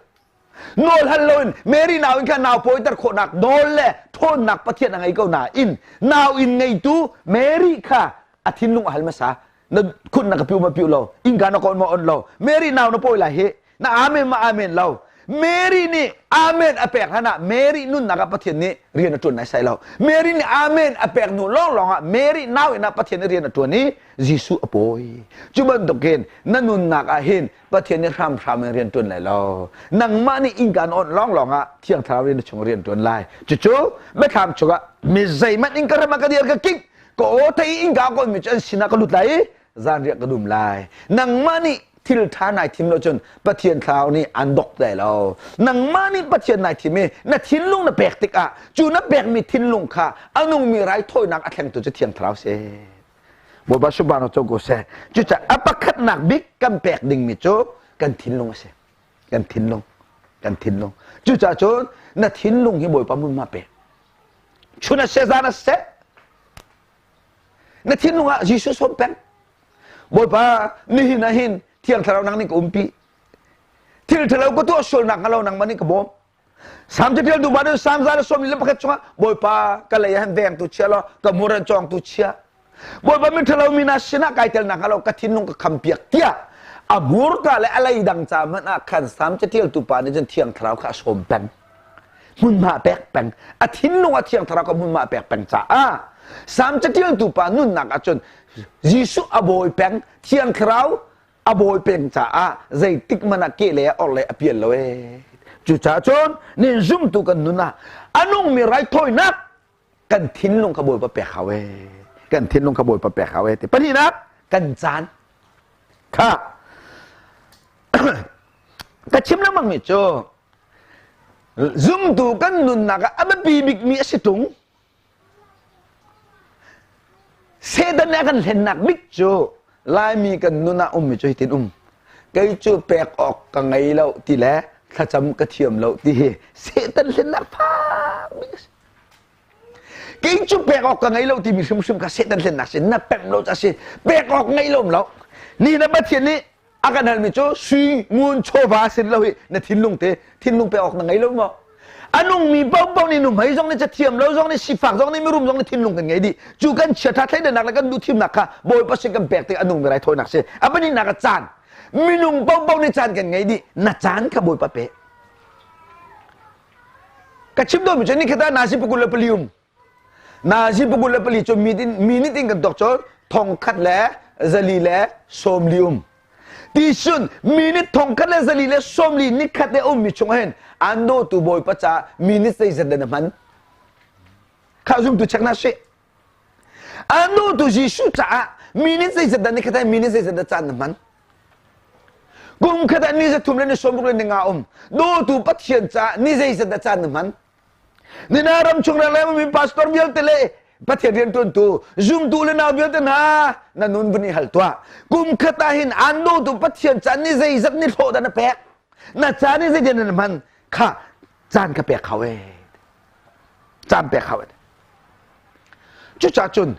Nawl hal loin Mary nau in khan nau pawiter khawhnak nawl le ṭhawnnak Pathian a ngei ko nain nau in ngeitu Mary kha a thinlung a hal hmasa. Na khut na ka piu ma piu lo, innka na kawn ma on lo. Mary nau na pawi lai hi. Na amen ma amen lo. Mary nih amen a pek hlan ah Mary nunnak ah Pathian nih rian a ṭuan nai sai lo. Mary nih amen a pek hnu lawnglawng ah Mary nau in ah Pathian nih rian a ṭuan i Jesuh a pawi. Cu bantukin na nunnak ah hin Pathian nih hramhram in rian ṭuan lai lo. Nangmah nih innka na awnh lawnglawng ah Thiang Thlarau nih na chung rian ṭuan lai. Cucu biathlam chungah mi zeihmanh in ka ram ah ka dir ka kik ka aw thei innka kawnmi cu an sinah ka lut lai i zanriah ka dum lai. Nangmah nih thil ṭha nai thim lo cun Pathian Thlarau nih an dok lai lo. Nangmah nih Pathian nai thim i na thinlung na pek tikah cu na pekmi thinlung kha a nungmi raithawinak a thlengtu cu Thiang Thlarau si. Bawipa subhanahu co ko seh. Cucaah a pakhatnak bik kan pek dingmi cu kan thinlung a si. Kan thinlung. Kan thinlung. Cucaah cun na thinlung hi Bawipa hmunhma pe. Chun a seh zan a seh. Na thinlung ah Jesuh sawm peng. Bawipa nihin ah hin Thiang Thlarau nang nih ka umpi. Thil ṭhalo ka tuah sualnak hnga lo nangmah nih ka bawm. Salm caṭial duh ba Salm 121 chungah Bawipa ka lei ah hin vengtu chia law ka hmur an cawngtu chia. Bawipa mi ṭhalo mi hna sinah kai tel nak hnga lo ka thinlung ka khampiak tiah a hmurka le a lei dang ca hmanh ah khan Salm caṭialtu pa nih cun Thiang Thlarau kha a sawm peng. Hmunhma a pek peng. A thinlung ah Thiang Thlarau kha hmunhma a pek peng caah Salm caṭialtu pa nunnak ah cun Jesuh a bawi peng, Thiang Thlarau a bawi peng caah zeitik hmanh ah kehlei ah orhlei a pial lo ee. Cucaah cun nin zumtu kan nun ah a nungmi raithawinak kan thinlung kha Bawipa pek hau ee. Kan thinlung kha Bawipa pek hau ee ti. Pahnihnak kan caan kha ka chim lengmang mi cu zumtu kan nunnak ah a biapi bikmi a si tung Satan nih a kan hlennak bik cu Laimi kan nun ah ummi cu hitin um. Kei cu pek awk ka ngei lo ti le thlacam ka thiam lo ti hi Satan hlennak fak bik a si. Kei cu pek awk ka ngei lo timi hrimhrim kha Satan hlennak si na pemh lo ca si pek awk ngei lo lo. Ni na Pathian nih a kan halmi cu sui ngun chawva sin lo hi na thinlung te thinlung pek awk na ngei lo maw? A nungmi paohpaoh nih nuhmei zong nih cathiam lo zong nih sifak zong nih mirum zong nih thinlung kan ngei dih. Cu kan chiaṭha thleidannak le kan duhthimnak kha Bawipa sin kan pek tik a nungmi raithawinak si. A pahnihnak ah caan. Minung paohpaoh nih caan kan ngei dih. Na caan kha Bawipa pe. Ka chim dawmi cu nikhat ah nasi pakul le pali um. Nasi pakul le pali cu minute in kan tuak cu thongkhat le zali le sawmli um. Tisun minute thongkhat le zali le sawmli nikhat le ummi chung hin an dawtu Bawipa ca minute zeizat dah na hman? Kha zumtu check na si. An dawtu Jesuh caah minute zeizat dah nikhat ah minute zeizat dah caan na hman? Kum khat ah ni zathum le ni sawmruk le ni nga um. Dawtu Pathian caah ni zeizat dah caan na hman? Nina ram chung le mi pastor vialte le Pathian rianṭuantu zumtu le nau vialte hna na nun vun i hal tuah. Kum khat ah hin an dawtu Pathian caan ni zeizat ni hlawh dah na pek? Na caan ni zeitin na hman? Kha caan ka pek hau ee. Caan pek hau ee. Cucaah cun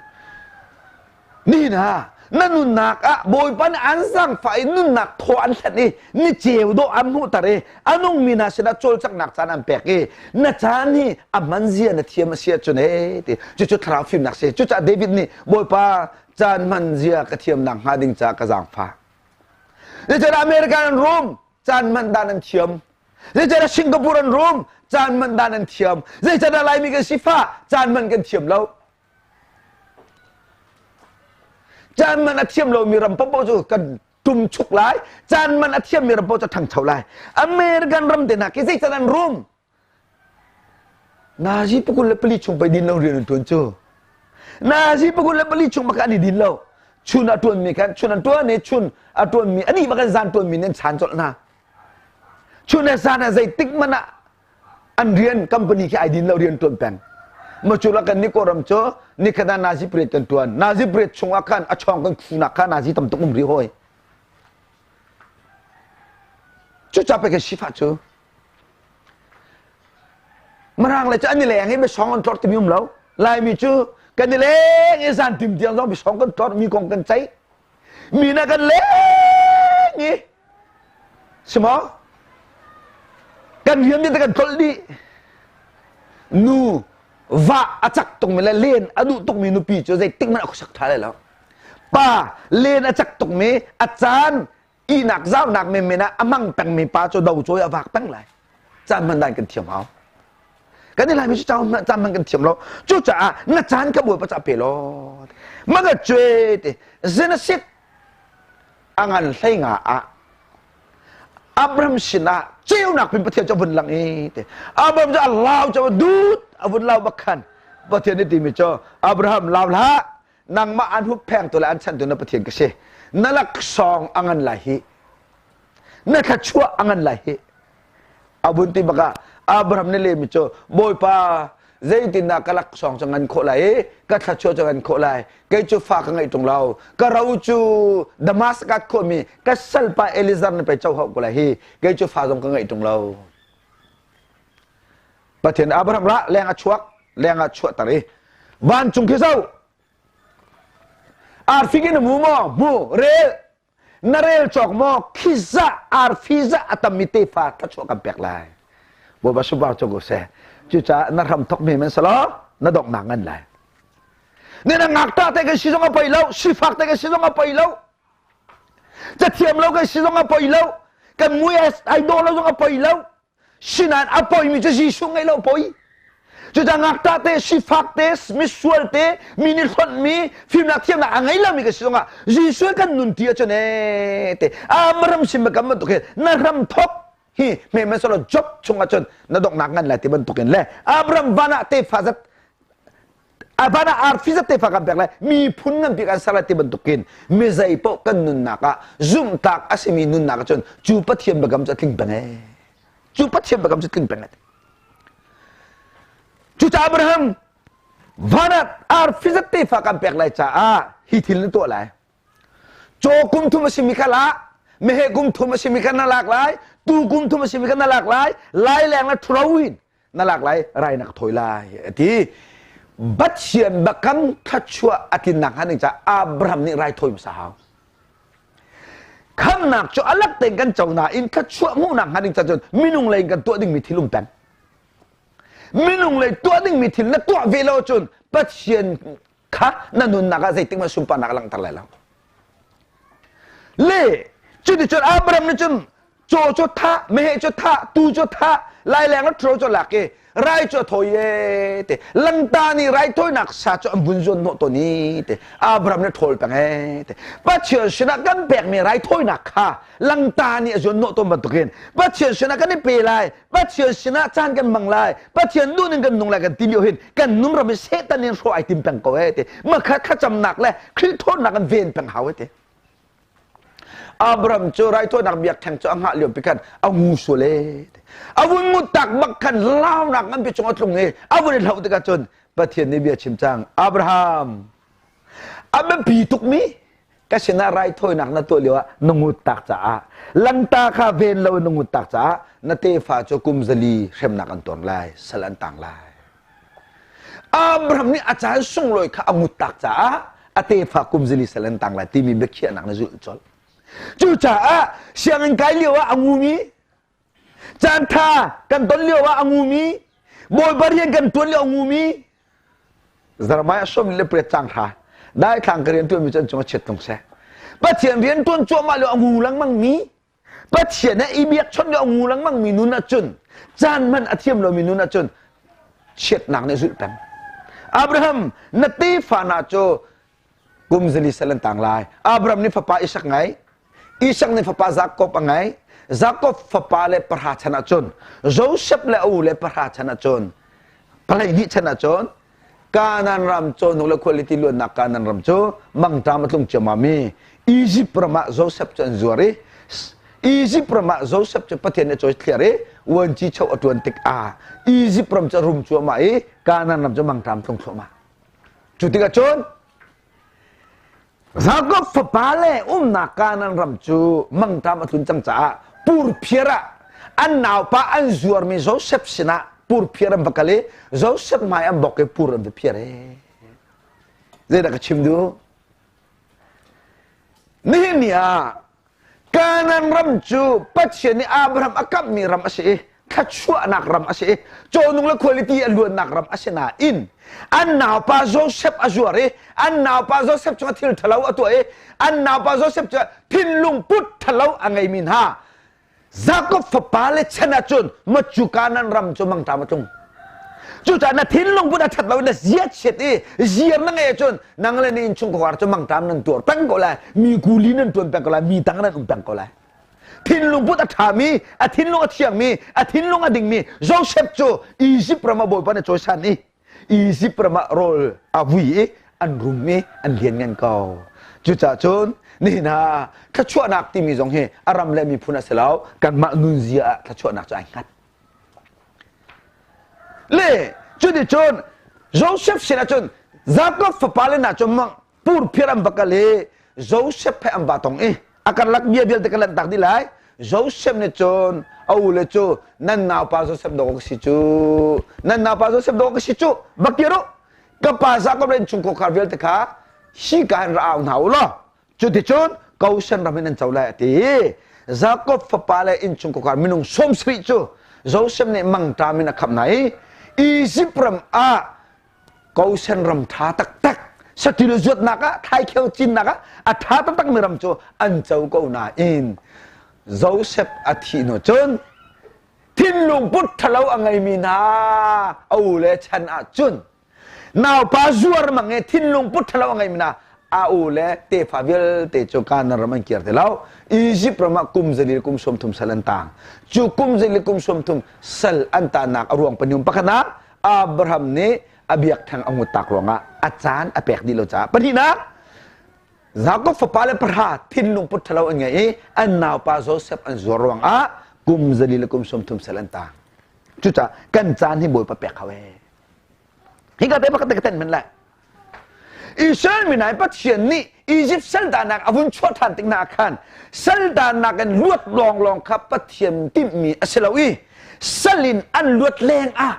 nihin ah na nunnak ah Bawipa nih an zaangfah i nunnak thaw an hlenh i ni ceu dawh an hmuhter i a nungmi hna sinah cawlcanghnak caan an pek i na caan hi a hman zia na thiam a si ahcun ee ti cucu thlarau fimnak si. Cucaah David nih Bawipa caan hman zia ka thiamnak hnga ding caah ka zaangfah. Zeicahtiah American an rum caan hman dan an thiam. Zeicahtiah Singapore an rum caan hman dan an thiam. Zeicahtiah Laimi kan sifah caan hman kan thiam lo. Caan man a thiam lomi ram paohpaoh cu kan tum chuk lai. Caan man a thiammi ram paoh cu ṭhangcho lai. American ram te hna khi zeicah an rum? Nazi 24 chung pei din lo rian an ṭuan cu. Nazi 24 chung bak an i din lo. Chun a ṭuanmi khan chun an ṭuan i chun a ṭuanmi anih bak an zan ṭuanmi nih an chaan colh hna. Chun le zan ah zeitik hmanh ah an rian company khi ai din lo rian ṭuan peng. Macula kan ni Kawlram cu nikhat ah nazi parade kan ṭuan. Nazi parade chungah khan a chawng kan khunak kha nazi tam tuk um rih hawi. Cucaah pei kan sifah cu. Mirang le cu an i leng i biasawng an tlorh timi um lo. Laimi cu kan i leng i zan tim tiang zong biasawng kan tlorh mi kong kan ceih. Mi na kan leng i si maw? Kan rian nih kan tlolh dih. Nu va a cak tukmi le len a duh tukmi nupi cu zeitik hmanh a khuasak ṭha lai lo. Pa len a cak tukmi a caan ihnak zaunak menmen ah a hmang pengmi pa cu do cawi a vak peng lai. Caan hman dan kan thiam hau. Kan i laimi cu caan hman kan thiam lo. Cucaah na caan ka bawipa ca pe law. Maga cue te Genesis a ngan hlei nga ah Abraham sinah ceunak pin Pathian cu a vun lang i te Abraham cu a lau cu dut a vun lau bak khan Pathian nih timi cu Abraham lau hlah nangmah an hupphengtu le an chantu na Pathian ka si na laksawng a ngan lai hi na thluachuah a ngan lai hi a vun ti bakah Abraham nih lehmi cu Bawipa zeitindah ka laksawng cu ngan khawh lai i ka thluachuah cu ngan khawh lai kei cu fa ka ngeih ṭung lo ka ro cu Damascus khuami ka salpa Elizar nih pei co hau ko lai hi kei cu fa zong ka ngeih ṭung lo Pathian Abraham ra leng a chuak leng ah chuahter i vancung khi zoh arfi in hmu maw hmu rel na rel cawk maw khi zah arfi zah a tammi tefa thluachuah kan pek lai Bawipa subang cu ko seh cucaah na hram thok mi man selaw na donghnak ngan lai ne na ngakta te kan si zong a poi lo sifak te kan si zong a poi lo cathiam lo kan si zong a poi lo kan mui ai dawh lo zong a poi lo Sinain a poimi cu Jesuh ngeih lo poi. Cucaah ngakṭah te, sifak te, misual te, mi nih hlonhmi, fimnak thiamnak a ngei lomi ka si zongah Jesuh kan nun ti ahcun ee te Abraham sin biakam bantuk hin na ram thok hi hme man selaw Job chung ahcun na donghnak ngan lai ti bantukin le Abraham van ah tefa zat van ah arfi zat tefa kan pek lai miphun nganpi kan ser lai ti bantukin mi zei paoh kan nunnak ah zumhtlak a simi nunnak ahcun cu Pathian biakam cu a tling peng ee cu Pathian biakam cu tling peng ee cucaah Abraham van ah arfi zat tefa kan pek lai caah hi thil na tuah lai caw kum thum a simi kha la meheh kum thum a simi kha na lak lai tu kum thum a simi kha na lak lai lai leng le ṭhuro in na lak lai rai na ka thawi lai a ti. Pathian biakam thluachuah a tlinnak hnga ding caah Abraham nih raithawi hmasa hau. Khamnak cu a lak tein kan co nain thluachuah hmuhnak hnga ding caah cun minung lei in kan tuah dingmi thil um peng. Minung lei tuah dingmi thil na tuah ve lo cun Pathian kha na nunnak ah zeitik hmanh sunparnak a langhter lai lo. Le cuticun Abraham nih cun caw cu thah, meheh cu thah, tuu cu thah, laileng a ṭhuro cu lak i rai cu a thawi e te. Langta nih raithawinak sa cu an vun zuan hnawh tawn i te. Abraham nih ṭhawl peng e te. Pathian sinah kan pekmi raithawinak kha langta nih a zuan hnawh tawn bantukin Pathian sinah kan i pe lai, Pathian sinah caan kan hmang lai, Pathian duhning kan nung lai kan ti lio hin kan nun ram hi Satan in hrawh ai tim peng ko e te. Makhat thlacamnak le Khrih ṭhawnnak an ven peng hau e te. Abraham cu raithawinak biakṭheng cu a hngah lio pi khan a ngu sual e. A vun ngut tak bak khan launak nganpi cung a tlung i a vun i hloh tikah cun Pathian nih bia chim cang Abraham a biapi tukmi ka sinah raithawinak na tuah lioah na ngut tak caah langta kha ven lo in na ngut tak caah na tefa cu kum zali hremnak an tuar lai sal an tang lai Abraham nih a caan sunglawi kha a ngut tak caah a tefa kum zili sal an tang lai timi biakhiahnak na zulh colh. Cucaah sianginn kai lio ah a ngumi, caan tha kan ton lio ah a ngumi, Bawipa rian kan tuan lio a ngumi, Jeremiah sawm le pret cang hra daithlang ka rian tuanmi cu an cung a chiat tung seh. Pathian rian tuan cuahmah lio a ngu lengmang mi Pathian he i biakchawnh le a ngu lengmang mi nun ahcun caan hman a thiam lomi nun ahcun chiatnak nih zulh peng. Abraham na tefa hna cu kum zali sal an tang lai. Abraham nih fapa Isak ngai. Isak nih fapa Jakob a ngai. Jakob fapa le pahra chan ahcun Joseph le a u le pahra chan ahcun palei hnih chan ahcun Kanaan ram cawhnuk le khualipi luatnak Kanaan ram cu mangṭam a tlung ciammam i Izipt ram ah Joseph cu an zuar i Izipt ram ah Joseph cu Pathian nih a cawithliar i vuanci cho a ṭuan tikah Izipt ram cu a rum cuahmah i Kanaan ram cu mangṭam tlung thluahmah. Cu tikah cun Jakob fapa le umnak Kanaan ram cu mangṭam a tlun cang caah purphiar ah an naupa an zuarmi Joseph sinah purphiar an va kal i Joseph hmai an bok i pur an va phiar ee. Zeidah ka chim duh? Nihin ni ah Kanaan ram cu Pathian nih Abraham a kamhmi ram a si i thluachuahnak ram a si i cawhnung le khualipi a luannak ram a si nain an naupa Joseph a zuar i an naupa Joseph cungah thil ṭhalo a tuah i an naupa Joseph cu thinlung put ṭhalo a ngeimi hna Jakob fapa le chan ahcun macu Kanaan ram cu mangṭam a tlung. Cucaah na thinlung put a ṭhat lo na zia chiat i ziar na ngeih ahcun nang le na innchungkhar cu mangṭam nan tuar peng ko lai, mi kuli nan ṭuan peng ko lai, mi tang nan um peng ko lai. Thinlung put a ṭhami, a thinlung a thiangmi, a thinlung a dingmi Joseph cu Izipt ram ah Bawipa nih a cawisan i Izipt ram ah rawl a vui i an rum i an lianngan ko. Cucaah cun nihin ah thluachuahnak timi zong hi a ram le miphun a si lo, kanmah nunzia ah thluachuahnak cu ai hngat. Le cuticun Joseph sinah cun Jakob fapa le hna cu purphiar an va kal i Joseph he an va tong i a karlak bia vialte ka lanhtak dih lai. Joseph nih cun a ule cu nan naupa Joseph dawh ka si cu nan naupa Joseph dawh ka si cu va kir u ka pa Jakob le innchungkhar vialte kha hi ka hin ra au hna u law cuticun Goshen ram in an co lai a ti. Jakob fapa le innchungkhar minung 70 cu Joseph nih mangṭam in a khamh hna i Izipt ram ah Goshen ram ṭha taktak saṭil zuatnak ah thlaikheu cinnak ah a ṭha taktakmi ram cu an co ko nain Joseph a thih hnu cun thinlung put ṭhalo a ngeimi hna a u le chan ah cun naupa zuar mang i thinlung put ṭhalo a ngeimi hna a u le tefa vialte cu Kanaan ram an kir ti lo Izipt ram ah kum zali le kum 30 sal an tang cu kum zali le kum 30 sal an tannak a ruang pahnih pakhat ah Abraham nih a biakṭheng a ngut tak ruangah a caan a pek dih lo caah pahnihnak Jakob fapa le pahra thinlung put ṭhalo an ngei i an naupa Joseph an zuar ruangah kum zali le kum 30 sal an tang. Cucaah kan caan hi Bawipa pek hau ee. Hika te pakhat te ka ten men lai. Israel mi hna Pathian nih Egypt saldanak a vun chuah ṭhan tik hna khan saldanak in luat lawnglawng kha Pathian timhmi a si lo i sal in an luat leng ah.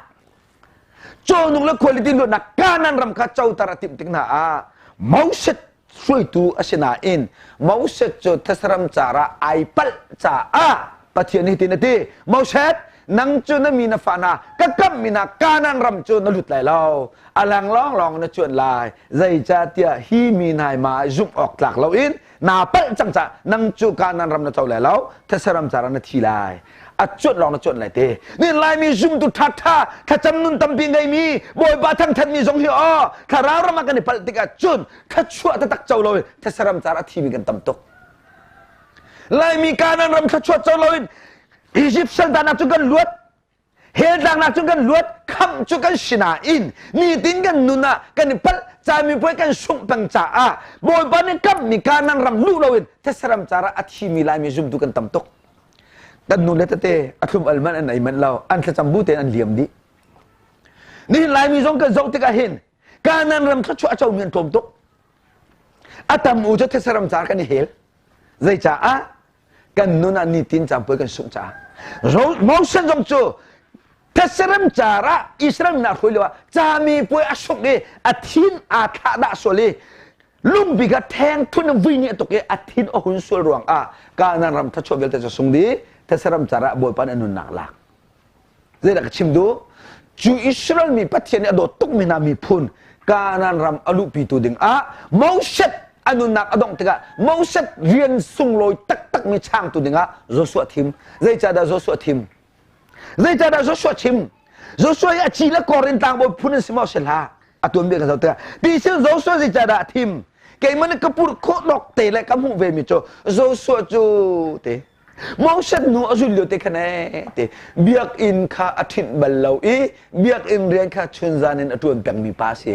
Cawhnuk le khualipi luatnak Kanaan ram kha coter a timh tik hna ah Moses hruaitu a si nain Moses cu thesram car ah ai palh caah Pathian nih hitin a ti, Moses, nang cu na mi na fa hna ka kamhmi hna Kanaan ram cu na lut lai lo. A lang lawnglawng na cuan lai. Zeicahtiah hi mi hna ma zumh awk tlak loin naa palh cang caah nang cu Kanaan ram na co lai lo, these ram car ah na thi lai. A cuanh lawng na cuanh lai te. Nin Laimi zumtu ṭhaṭha, thlacam nun tampi ngeimi, Bawipa thangṭhatmi zong hi aw, thlarau ram ah kan i palh tikah cun thluachuah taktak co loin these ram car a thimi kan tam tuk. Laimi Kanaan ram thluachuah co loin Egypt saltannak cu kan luat, Hell tlangnak cu kan luat, khamh cu kan si nain nitin kan nun ah kan i palh camipuai kan sungh peng caah Bawipa nih kamhmi Kanaan ram luh loin these ram car ah a thimi Laimi zumtu kan tam tuk. Kan nu le tete a thlum al man an ei manh lo, an thlacam bu tein an liam dih. Nihin Laimi zong kan zoh tikah hin Kanaan ram thluachuah a comi an tlawm tuk. A tam u cu these ram car kan i hel. Zeicaah? Kan nun ah nitin cangpuai kan sungh caah. Moses zong cu these car ah Israel mi hna hruai lio ah cami puai a sungh i a thin aa thlah dah sual i lungpi kha theng thun in vui nih a tuk i a thin a hun sual ruang ah Kanaan ram thluachuah vialte cu sung dih these ram car ah Bawipa nih a nunnak lak. Zeidah ka chim duh? Cu Israel mi Pathian nih a dawt tukmi hna miphun Kanaan ram a luhpitu ding ah Moses a nunnak a dongh tikah Moses rian sunglawi taktakmi changtu ding ah Joshua thim. Zeicahdah Joshua thim? Zeicahdah Joshua chim? Joshua hi a ci le kor in tlangbawi phun in si maw si hlah? A tuanbia kan zoh tikah ti sin Joshua zeicahdah a thim? Keimah nih ka purh khawh dok te le ka hmuh ve mi cu Joshua cu te Moses nu a zul lio te khan ee te biakinn kha a ṭhinh bal lo i biakinn rian kha chunzan in a ṭuan pengmi pa si.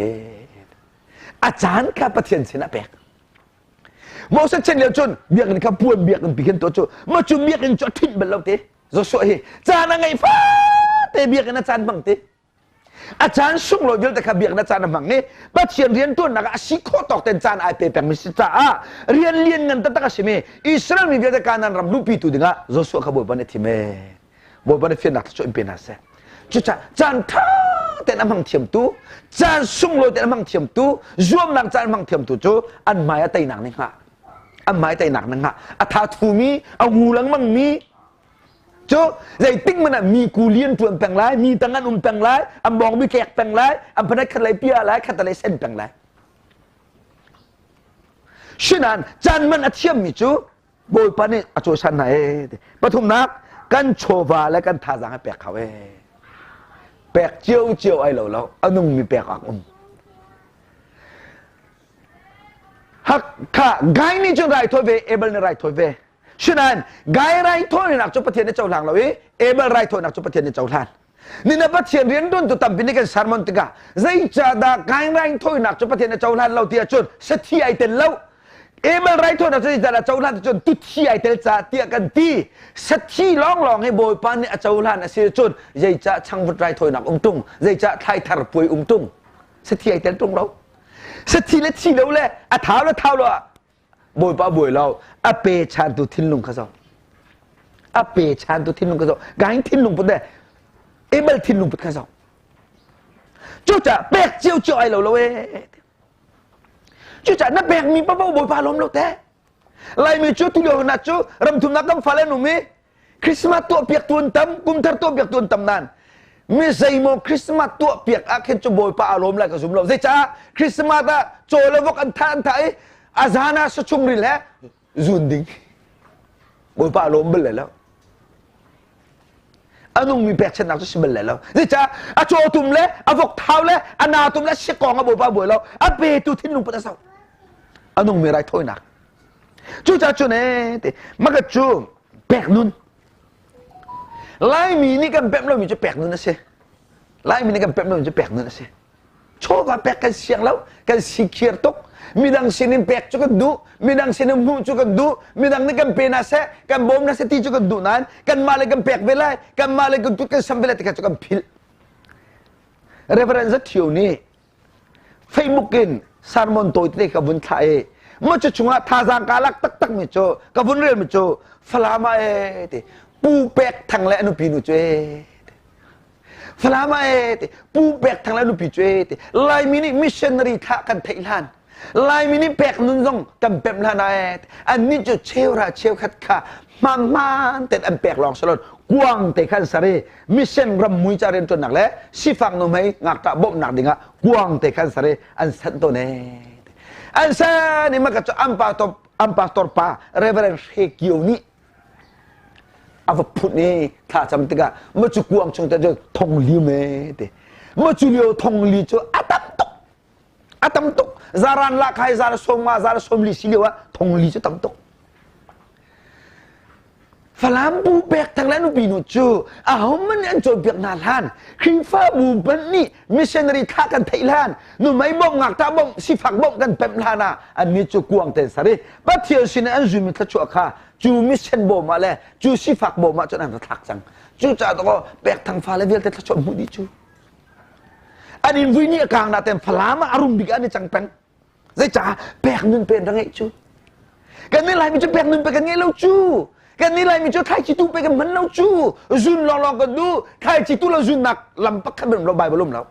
A caan kha Pathian sin a pek. Moses chan lio cun biakinn kha puan biakinn pi khin tuah cu ma cu biakinn cu a ṭhinh bal lo te. Joshua hi caan a ngeih fate biakinn a caan hmang te. A caan sunglawi vialte kha biaknak caan a hmang i Pathian rianṭuannak ah a si khawh tawk tein caan ai pe pengmi si caah rian lian ngan taktak a simi Israel mi vialte Kanaan ram luhpitu dingah Joshua kha Bawipa nih a thim ee. Bawipa nih fiannak thluachuah in pe hna seh. Cucaah caan ṭha tein a hmang thiamtu, caan sunglawi tein a hmang thiamtu, zuamnak caan a hmang thiamtu cu an hmai ah teinak nih hngah. An hmai teinak nih hngah. A tha thumi, a ngu lengmangmi, Cu zeitik hmanh ah mi kuli an ṭuan peng lai, mi tang an um peng lai, an bawngbi tlek peng lai, an phanet khat lei pia lai, khat lei sen peng lai. Sinan caan man a thiammi cu Bawipa nih a cawisan hna ee. Pathumnak kan chawva le kan thazaang a pek hau ee. Pek cio cio ai lo lo, a nungmi pek ak um. Hak kha Gai nih cun raithawi ve, Abel nih raithawi ve. Sinain Gai raithawinak cu Pathian nih cohlang lo i Abel raithawinak cu Pathian nih cohlan. Nina Pathian rianṭuantu tampi nih kan sermon tikah zeicahdah Kain raithawinak cu Pathian nih cohlan lo ti ahcun sathi ai tel lo. Abel raithawinak cu zeicahdah cohlan ti cun tuthi ai tel caah tiah kan ti. Sathi lawnglawng hi Bawipa nih a cohlan a si ahcun zeicah changvut raithawinak um ṭung, zeicah thlaithar puai um ṭung. Sathi ai tel ṭung lo. Sathi le thi lo le a thau le thau lo ah Bawipa buai lo a pe chantu thinlung kha zo a pe chantu thinlung kha zo gaing thinlung put de Abel thinlung put kha zo cucaah pek cio cio ai lo lo e cucaah na pek mi papo Bawipa lawm lo te Laimi cu tulio na cu ramthumnak kan fale num i Christmas tuah piak tu an tam kumthar tuah piak tu an tam nan mi zeimaw Christmas tuah piak ah khin cu Bawipa aa lawm lai ka zum lo zeicah Christmas ah caw le vok an thah an thah i a zan ah sachung ril he zun ding Bawipa aa lawm bal lai lo a nungmi pekchanhnak cu si bal lai lo zeicah a caw tum le a vok thau le a na tum le a sikawng a Bawipa buai lo a petu thinlung put a sau a nungmi raithawinak Cucaah cun ee ti maka cu pek nun Laimi nih kan pemh lomi cu pek nun a si. Laimi nih kan pemh lomi cu pek nun a si. Chawva pek kan siang lo, kan sikhiar tuk. Midang sinin pek cu kan duh, midang sinin hmuh cu kan duh, midang nih kan pe na seh, kan bawm na seh ti cu kan duh nain kanmah le kan pek ve lai, kanmah le kan kut kan sam ve lai ti kha cu kan philh. Reverend Zathio nih Facebook in sermon tawi tete ka vun thlah i ma cu chungah thazaang ka lak taktak mi cu ka vun rel mi cu Falam ah ee ti Pu Pek Thang le a nupi nu cu ee ti. Falam ah ee ti Pu Pek Thang le nupi cu ee ti Laimi nih missionary thlah kan theih hlan Laimi nih pek nun zong kan pemh hlan ah ee annih cu cheuhra cheukhat kha hmaanhmaan tein an pek lawng si loin kuang te khan ser i mission ram mui ca rianṭuannak le sifak nuhmei ngakṭah bawmhnak dingah kuang te khan ser i an sanh tawn ee an san i maka cu an pastor an pastor pa Reverend Hre Kio nih a va phun i thla cam tikah ma cu kuang chung te cu thong li me ti ma cu lio thong li cu a tam tuk a tam tuk zaran la khai zar som nga zar som li si lio ah thong li cu tam tuk Falam bu pek thang le nupi nu cu ahohmanh nih an cawnpiak hna hlan Khrihfabu hmanh nih missionary thla kan theih hlan numei bawmh ngakṭah bawmh sifak bawmh kan pemh hlan ah annih cu kuang ten sar i Pathian sin an zummi thluachuah kha cu mission bawm ah le cu sifak bawm ah cun an ra thlak cang. Cucaah dawkaw pek thang fale vialte thluachuah hmuh dih cu. An in vui ni a kang na ten Falam ah a rum bik an i cang peng. Zeicah pek nun pen ra ngeih cu. Kan nih Laimi cu pek nun pe kan ngei lo cu. Kan nih Laimi cu thlaici tu pe kan hman lo cu. Zun lawnglawng kan duh. Thlaici tu lo zunnak lam pakhat um lo Bible um lo.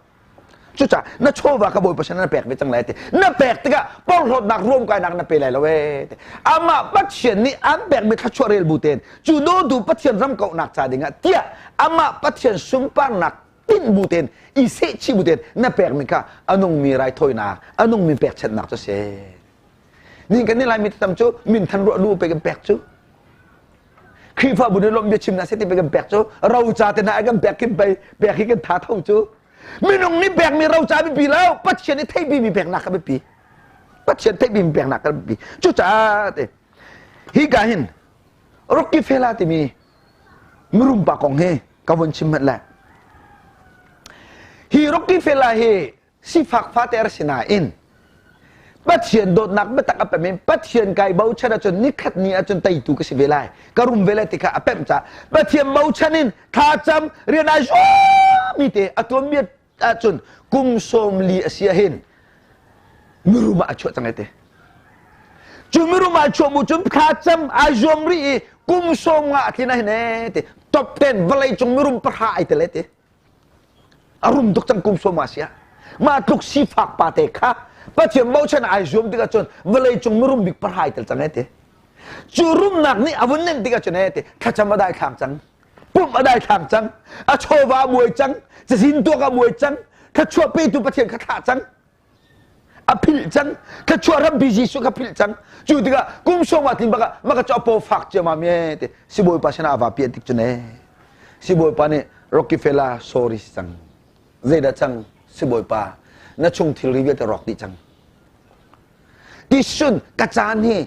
Cucaah na chawva ka Bawipa sin na pek ve cang lai ti. Na pek tikah porhlawtnak ruamkainak na pe lai lo ee ti. Amah Pathian nih an pekmi thluachuah rel bu tein cu dawtu Pathian ram kauhnak ca dingah tiah amah Pathian sunparnak tinh bu tein i sehchih bu tein na pekmi kha a nungmi raithawinak, a nungmi pekchanhnak cu a si. Ni kan nih Laimi tam cu minthan ruah lu pe kan pek cu. Khrihfabu nih lawmh biachim na se ti pe kan pek cu roca te na kan pek kin pei pek hi kan tha tho cu. Minung nih pekmi roca biapi lo, Pathian nih theihpimi peknak kha biapi. Pathian theihpimi peknak kha biapi. Cucaah te hi ka hin Rockefeller timi mirum pa kong hi ka vun chim hmanh le. Hi Rockefeller hi sifak fate a si nain Pathian dawtnak biatak a pem in Pathian kai bochan ahcun nikhat ni ahcun teitu ka si ve lai ka rum ve lai ti kha a pemh caah Pathian bochan in thlacam rian ai zuammi te a tuanbia ahcun kum 40 a si ahhin mirum ah a chuah cang ai te cu mirum ah a chuah bu cun thlacam ai zuam rih i kum 50 a tlin ahhin ee ti top 10 vawlei cung mirum pahra ai tel ai ti A rum tuk cang kum sawm a si ah. Mah tluk sifak pa te kha Pathian bochan ai zuam tikah cun vawlei cung mirum bik pahra ai tel cang ai ti. Cu rumnak nih a vun nenh tikah cun ai ti thlacam a daithlang cang. Pumh a daithlang cang. A chawva a buai cang. Cazin tuak a buai cang. Thluachuah petu Pathian kha thlah cang. A philh cang. Thluachuah rampi Jesuh kha philh cang. Cu tikah kum sawm ah tlin bakah maka cu a paw fak ciamam ye ti sibawipa sinah a va piah tik cun ee sibawipa nih Rockefeller sorry si cang. Zeidah cang sibawipa na chung thilri vialte rawk dih cang. Ti sun ka caan hi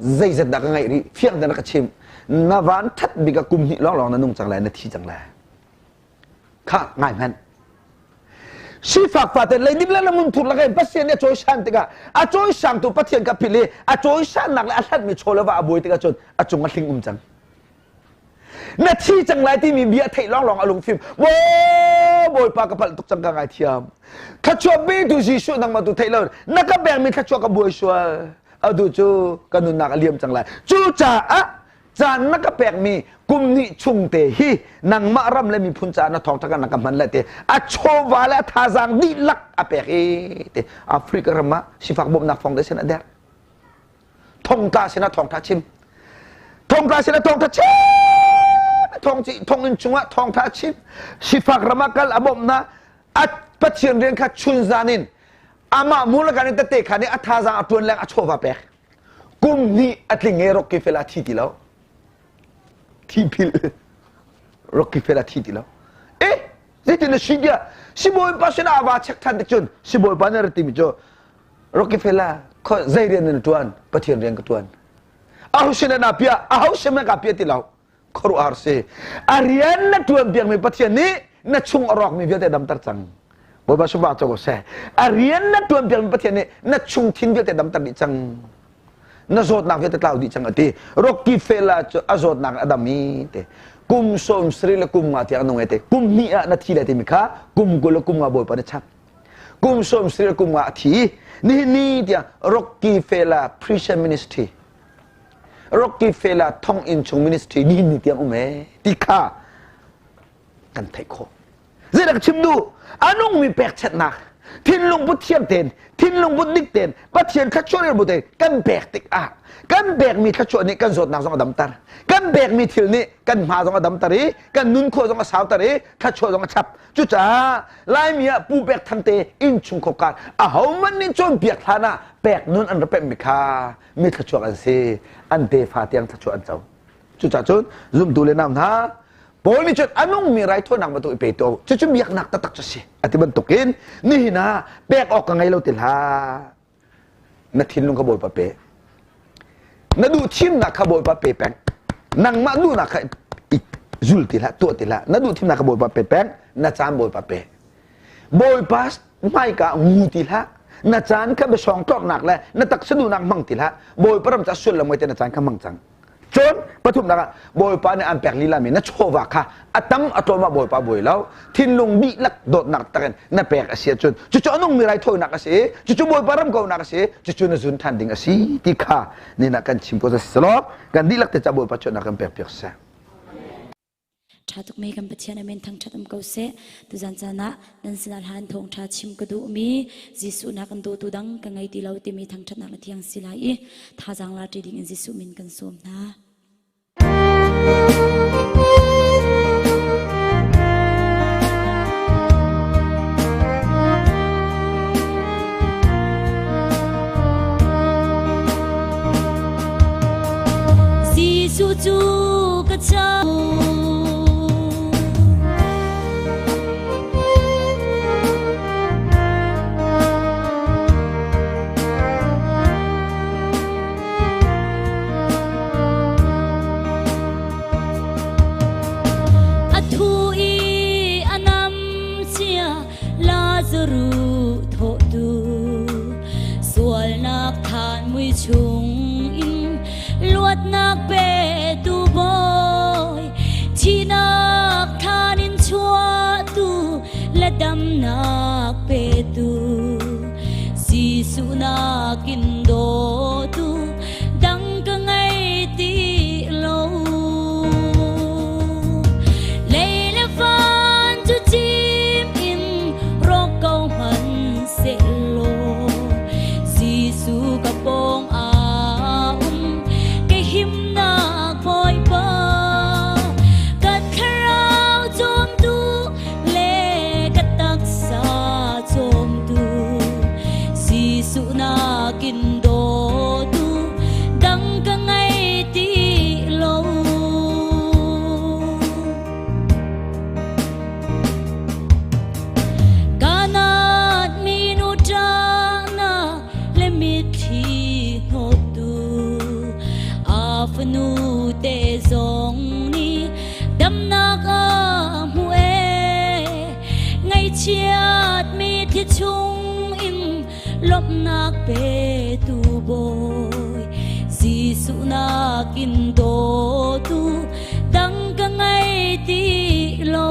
zeizat dah ka ngaih rih fiang te na ka chim na van that bik ah kum hnih lawnglawng na nung cang lai na thi cang lai. Kha ngai hmanh. Sifak fate leidip le lamun thur lak in Pathian nih a cawisan tikah a cawisangtu Pathian kha philh i a cawisannak le a hlatmi chaw le va a buai tikah cun a cung a hling um cang. Na thi cang lai timi bia theih lawnglawng a lungfim. Maw Bawipa ka palh tuk cang ka ngaithiam. Thluachuah petu Jesuh nangmah tu theih lo na ka pekmi thluachuah ka buai sual. Atu cu ka nunnak a liam cang lai. Cucaah caan na ka pekmi kum hnih chung te hi nangmah ram le miphun caah na thawngtha kan na ka hman le te a chawva le a thazaang dihlak a pek i te Africa ram ah sifak bawmhnak foundation a derh thongtla sinah thawngtha chim thongtla sinah thawngtha chim thong thonginn chungah thawngtha chim sifak ram ah kal a bawmhna a pathian rian kha chun zan in amah mulakan in tete kha nih a thazaang a tuan leng a chawva pek kum hnih a tling e Rockefeller a thi ti lo thi phil Rockefeller a thi ti lo eh zeitin na si tiah sibawipa sinah a va check than tik cun sibawipa nih a rat timi cu Rockefeller zei rian na tuan Pathian rian ka tuan aho sin na piah aho sin na ka piah ti lo khuaruahhar si a rian na tuan piakmi Pathian nih na chung a rawkmi vialte damter cang Bawipa subah co ko seh a rian na tuan piakmi Pathian nih na chung thin vialte damter dih cang na zawtnak vialte tlau dih cang ati Rockefeller cu a zawtnak a dam i te kum 70 le kum nga tiang nung e te kum hnih ah na thi lai timi kha kum 20 le kum nga Bawipa na chap kum 70 le kum nga a thi nihin ni tiang Rockefeller Prison Ministry Rockefeller thonginn chung ministry nihin ni tiang um ee ti kha kan theih khawh. Zeidah ka chim duh? A nungmi pekchanhnak, thinlung put thiam tein, thinlung put dik tein, Pathian thluachuah rel bu tein kan pek tikah kan pekmi thluachuah nih kan zawtnak zong a damter. Kan pekmi thil nih kan hma zong a damter i kan nun khua zong a sauter i thluachuah zong a chap. Cucaah Laimi ah Pu Pek Thang te innchungkhar kar ahohmanh nih cawnpiak hlan ah pek nun an ra pemhmi kha mi thluachuak an si. An tefa tiang thluachuah an co. Cucaah cun zumtu le nau hna Paul nih cun a nungmi raithawinak bantuk i pe tuah u. Cucu biaknak taktak cu a si. A ti bantukin nihin ah pek awk ka ngei lo ti hlah. Na thinlung kha Bawipa pe. Na duh thimnak kha Bawipa pe peng. Nangmah duhnak kha i zul ti hlah, tuah ti hlah. Na duh thimnak kha Bawipa pe peng. Na caan Bawipa pe. Bawipa hmaika ngu ti hlah. Na caan kha biasawng tlorhnak le na taksa duhnak hmang ti hlah. Bawipa ram ca sullam ngei te na caan kha hmang cang. Cun pathumnak ah Bawipa nih an pek lilami na chawva kha a tam a tlawm ah Bawipa buai lo. Thinlung dihlak dawtnak takin na pek a si ahcun cucu a nungmi raithawinak a si i cucu Bawipa ram kaunak a si i cucu na zun ṭhan ding a si ti kha nina kan chim ko si selaw kan dihlak te ca Bawipa chuahnak kan pek piak seh. Ṭha tuk me kan Pathian amen thangṭhat um ko seh. Tuzan caan ah nan sinah hlan thawngṭha chim ka duhmi Jesuh nak an dawtu dang ka ngei ti lo timi thangṭhatnak na thiang si lai i thazaang la ṭi ding in Jesuh min kan sawm hna. Jesuh cu ka ca A thu i a nam cia Lazaruh thawhtu sualnak than mui chung in luatnak petu bawi thihnak than in chuahtu le damnak petu Jesuh nakin dawtu dang ka ngei ti lo. Lei le van cu cim in rawk ko hmanh sehlaw Jesuh ka pawng ah um ka himnak Bawipa ka thlarau cawmtu le ka taksa cawmtu Jesuh nakin dawtu dang ka ngei ti lo. Kanat minu ṭahnak le mitthli hnawttu a fanu te zong nih damnak a hmu ee ngaihchiat mi thi chung in lawmhnak petu bawi Jesuh nakin dawtu dang ka ngei ti lo.